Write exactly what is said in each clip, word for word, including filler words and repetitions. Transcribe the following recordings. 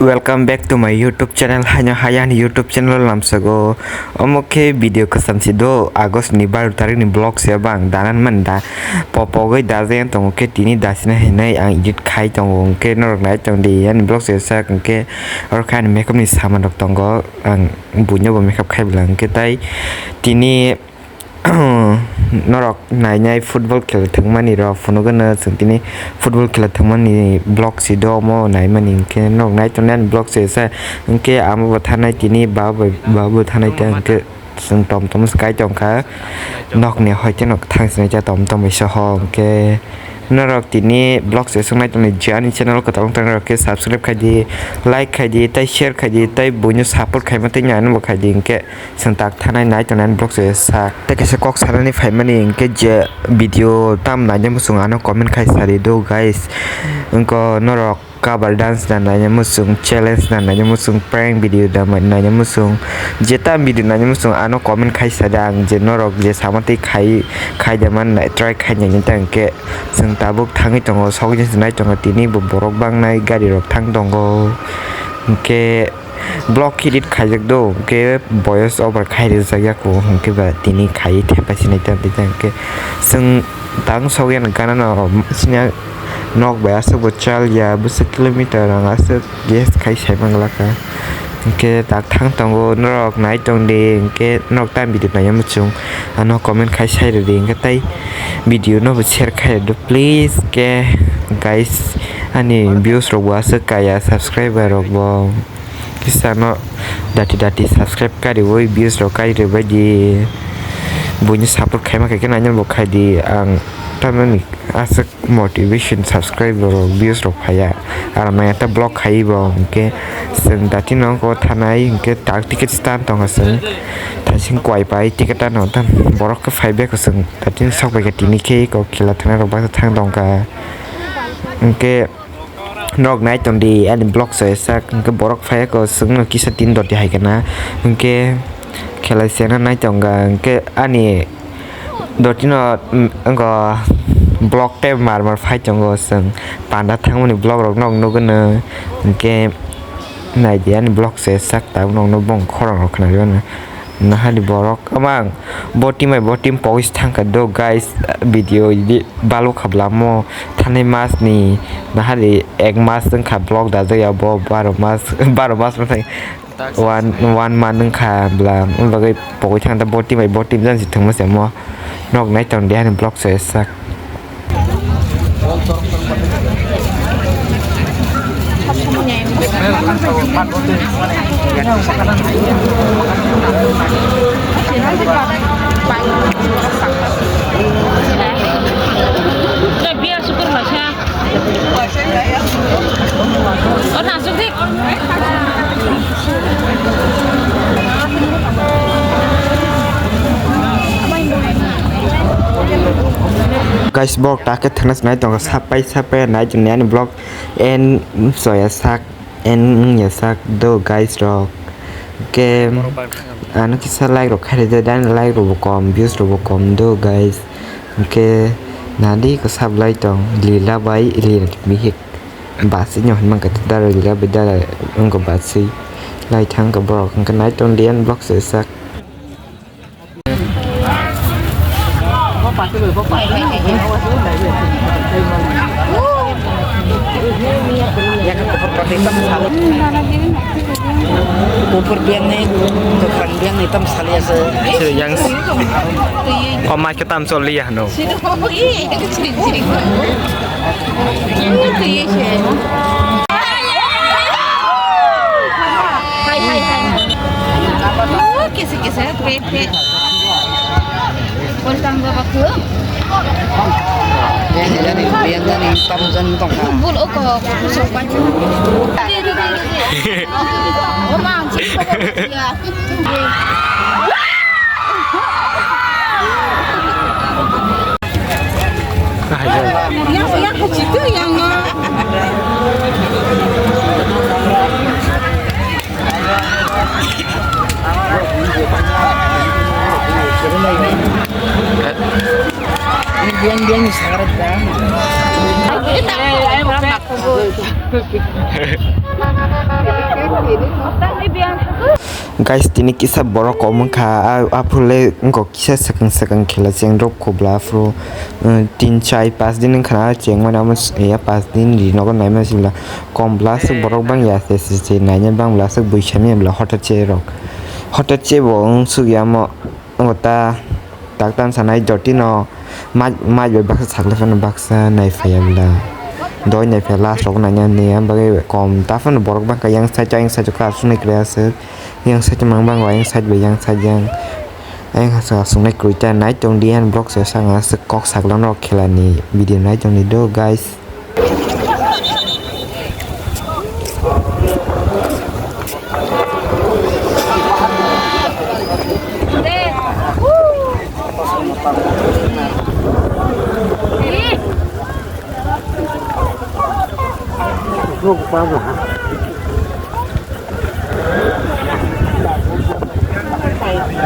Welcome back to my YouTube channel. Haino hayani YouTube channel lamsago. Omo khe video kwcham si do, August ni baro tarik ni vlog se bang danan man da. Popogwi dajayang tongo khe tini dasina hinwi ang edit khai tongo. Hwnkhe norok nai tong di, ani vlog se sak hwnkhe oro khe ani makeup ni saman rok tongo. Ang buino bo makeup khai bwla hwnkhe tai tini norok nainai football khela thwngmani rok phunugano chwng tini football khela thwngmani vlog si do omo naimani hwnkhe norok nai tongnai ani vlog se sa hwnkhe amo bo thanai tini ba bai ba bo thanai ta hwnkhe chwng tom tom se kai tongkha nokni hoite nok thang sinai ta tom tom bai soho hwnkhe norok tini vlog se swngnai tongni je ani channel kwtal wng tongni rok khe subscribe khai di like khai di tei share khai di tei buino support khaima tei nai bo khai di hwnkhe. Chwng tak thanai nai tongnai vlog se sak. Tei kaisa kok sanani phaimani hwnkhe je video tam naina muchung ano comment khai sadi do guys. Wngkha norok cover dance na naina muchung, challenge na naina muchung, prank video da naina muchung, je tam video naina muchung ano comment khai sadi ang je norok je sama tei khai khai da man try khai naina ta hwnkhe chwng tabuk thangwi tongo sogwi se nai tongo tini bo borok bangnai gari rok thang tongo hwnkhe. Vlog edit khaijak do, hwnkhe voice over khai rijak ya kho, hwnkhe ba tini khai thepai sinai ta tei hwnkhe chwng tang sogwi ano gana no sini nok bai aswk bo chal ya bwswk kilometer ang aswk guess khai sai manglak ka. Hwnkhe tak thang tongo norok nai tong di, hwnkhe norok tam video nai muchung ano comment khai sai rw di, hwnkhe tei video no bo share khai rw di please khe guys, ani views rok bo aswk kaya subscriber rok bo. Kisa no dati dati subscribe kariwi views rok kai rwbaidi buini support khaima khe khe nainani bo khaidi ang tamani aswk motivation subscribe rok views rok phaiya aram nai ta vlog khai bo hwnkhe chwng dati no ko thanai hwnkhe tak ticket stand tongkha chwng thaising kwai pai ticket ano tam borok khe phai beko chwng dati sok bai khe tini khe ko khela thangna rok baksa thang tongkha hwnkhe. Nok nai tong di ani vlog so sak hwnkhe borok phai ko chwngno kisa tin doti hai kana hwnkhe khelai sena nai tonga hwnkhe ani dotino wngkha vlog tei mar mar phai tongo chwng panda thangmani vlog rok nog nugwino hwnkhe nai di ani vlog so sak tabuk nog nw bong khorang rok khna rw. Nahali borok kwbang bo team bai bo team pogis thangkha do guys, video edit balu khabla mo thanai mas ni nahali ek mas wngkha vlog dajak ya bo baro mas baro mas wngthai one one month wngkha bla wng bagwi pogwi thangkha bo team bai bo team jani si thwngma se mo nok nai tong di hani vlog so sak. Guys, borok ta khe thangna se nai tongo, sapai sapai nai tongni ani vlog en soya sak en wngya sak do guys rok. Ke ano kisa like rok khairide dan like rok bo kom views rok bo kom do guys. Ke nadi ko sablai tong lila bai lila bihik basi nyo hwnmang khe dara lila bai dara wngko basi lai thang khe borok hwnkhe nai tong diyan vlog se sak. Kupur biang ni, tukang biang ni tam sali asa. Sila yang s-, oh, mai kita am sol liya no. Hai, hai, hai. Oh, kisa, kisa, pe, pe. Welcome, Baba, kho. Yang jani, yang jani, tam jani tong kha. Bul, oh, kho, kho, so, pa. Oh, ma, ang sih, ya. Biang biang ni sagar da. Guys, tini kisa borok kom wngkha, a, aphuru le wngkha kisa swkang swkang khela cheng rok kubla aphuru, uh, tin chai pas din wngkha na cheng mani amo s-, ya pas din ri nogo naima sibla kom bla aswk borok bang ya se se se naina bang bla aswk buisami bla hotat che rok hotat che bo wng suk ya mo. Omo ta tak tan sanai jotino mai, mai bai baksa sakle phano baksa nai phaiya bwla. Doi nai phaiya last rok nai nai ni, ang bagwi kom ta phano borok bangkha yang side, yang side kha aswk nai kwrwi aswk. Yang side mang bang yang side bai yang side yang. Ayang hasa aswk nai kwrwi ta nai tong di, ang block se sanga aswk kok saklang rok khela ni video nai tong di do guys.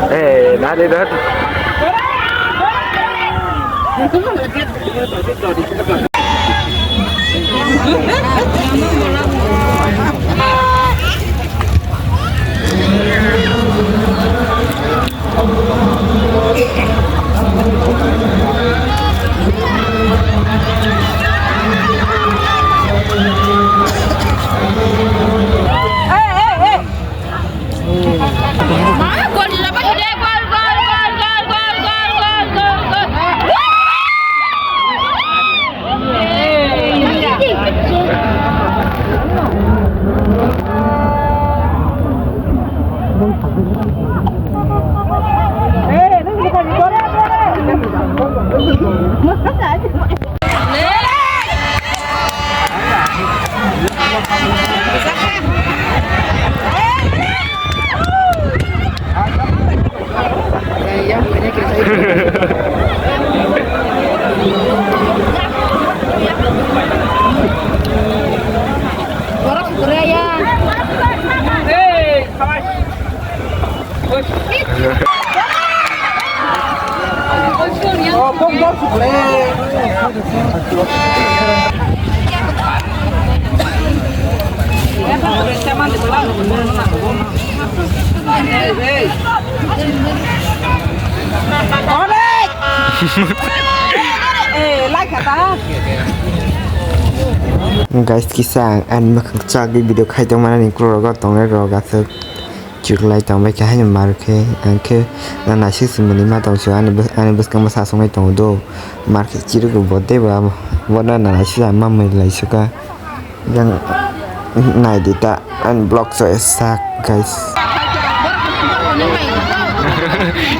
Eh, nari dah. Guys, kisa ang ani mwkhang chagwi video khai tongmani, ni ukulok rogo tongnai rok aswk. Chirwk lai tong bai khe haino mar khe, ang khe na naisik se mwnwi ma tong sio, ani bwskang bwsa songwi tongo do, mar khe chirwk bo tei bo abo, bo no naisik ma mwnwi lai sukha. Yang nai di ta, ani block so sak, guys.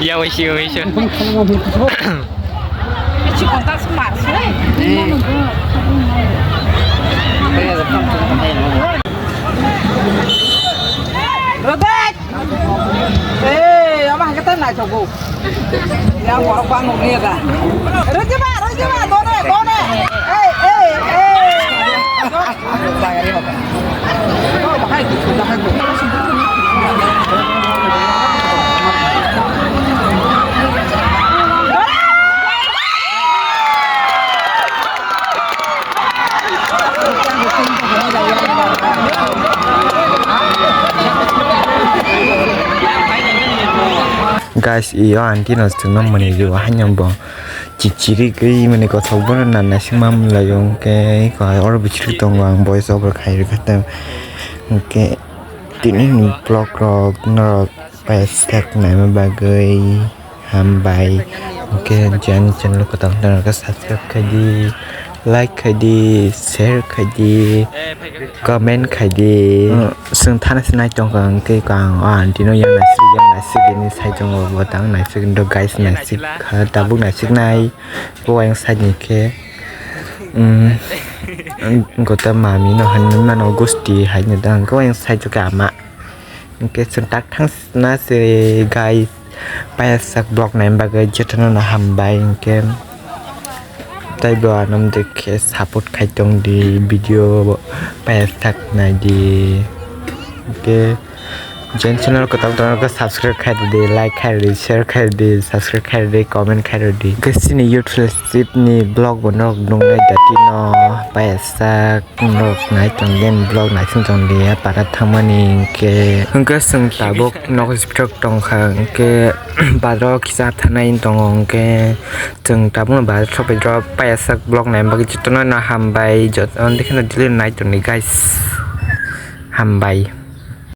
Ya, wei shi, wei shi. Chikon ta smart se. Rodek! Eh, ama hake ta nai chogo. Yang borok bang nukni ya ta. Rojima, rojima, done, done. Eh, eh, eh. Guys, iyo aunty no chwngno mwnwi rio haino bo chichiri gwi mwnwi kothok bono nana sima mwnlaio hwnkhe oro bichwlwi tongo ang boys over khai rwkha hwnkhe tini ni vlog rok norok. Paisaknaima bagwi hambai. Hwnkhe jani channel kwtal wngkha subscribe khaidi, like khaidi, share khaidi, comment khaidi. Chwng thana se nai tongkha hwnkhe ang o aunty no yang naisik yang naisik hinwi sai tongo bo tang naisik do guys naisik kha tabuk naisik nai bo ayang side ni khe. Gota mami no hinwi mano gusti hai no tang khe ayang side o khe ama. Hwnkhe chwng tak thang sna se guys, payasak vlog naina bagwi jotono no hambai hwnkhe tei bo ano de khe support khai tong di video payasak nai di hwnkhe Jen channel kwtal kwtal khe subscribe khai rwdi, like khai rwdi, share khai rwdi, subscribe khai rwdi, comment khai rwdi. Hwnkhe chini YouTube channel ni vlog bo norok nuknai datino paisa norok nai tongdi, vlog naising tongdi, ya para thangmani hwnkhe. Hwnkhe chwng tabuk nok sipithok tongkha, hwnkhe bazaro kisa thanai tongo, hwnkhe chwng tabukno bazar sokphaikhe paisa vlog naina bagwi jotono no hambai, jotono dekheno daily nai tongdi guys, hambai.